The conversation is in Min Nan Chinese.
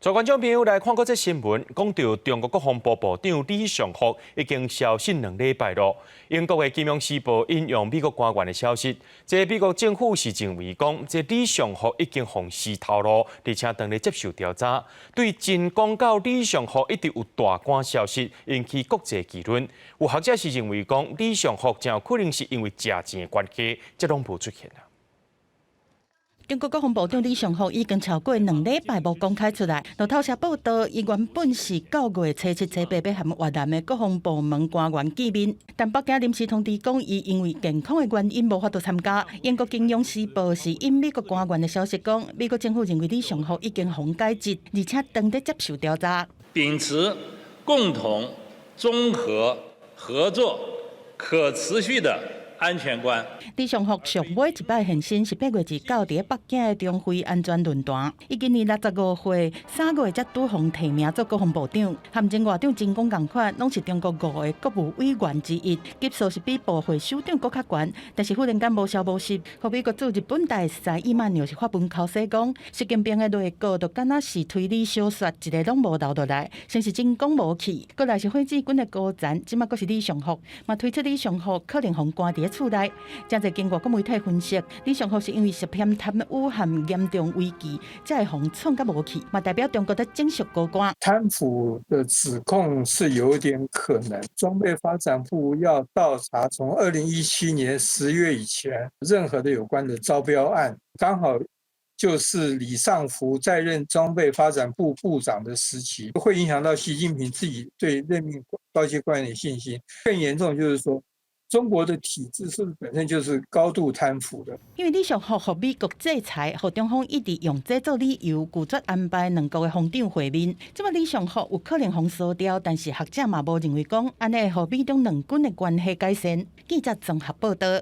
在觀眾朋友來看過這新聞，講到中國國防部部長李尚福已經消失2禮拜咯。英國的《金融時報》引用美國官員的消息，這美國政府是認為講，這李尚福已經予死頭路，而且當咧接受調查。對真講到李尚福一直有大官消息，引起國際議論。有學者是認為講，李尚福真有可能是因為食錢的關係，才攏無出現啊。中國國防部長李尚福已經超過2禮拜無公開出來。路透社報道，伊原本是九月初七、初八欲和越南的國防部門官員見面，但北京臨時通知講，伊因為健康的原因無法度參加。英國金融時報是引美國官員的消息講，美國政府認為李尚福已經予解職，而且當咧接受調查。秉持共同、綜合、合作、可持續的安全觀。李尚福上尾一擺現身是8月29佇北京的中非安全論壇。伊今年65歲，3月才拄予提名做國防部長，和前外長秦剛仝款，攏是中國五个國務委員之一，級數是比部會首長閣較懸。但是忽然間無消無息，予美國駐日本大使伊曼紐是發文口說講，習近平的內閣就敢若是推理小說，一个攏無留落來，先是秦剛無去，閣來是火箭軍的高層，這馬閣是李尚福，嘛推測李尚福可能予關佇厝內。誠濟經外國媒體分析，李尚福是因為涉嫌貪污和嚴重違紀，才會予創甲無去，嘛代表中國佇整肅高官。貪腐的指控是有點可能。裝備發展部要調查從2017年10月以前任何的有關的招標案，剛好就是李尚福在任裝備發展部部長的時期，會影響到習近平自己對任命高級官員的信心。更嚴重就是說，中國的體制是不是本身就是高度貪腐的？因為李尚福予美國制裁，予中方一直用這做理由拒絕安排兩國的防長會面。這馬李尚福有可能予辭掉，但是學者嘛無認為講按呢會予美中兩軍的關係改善。記者綜合報道。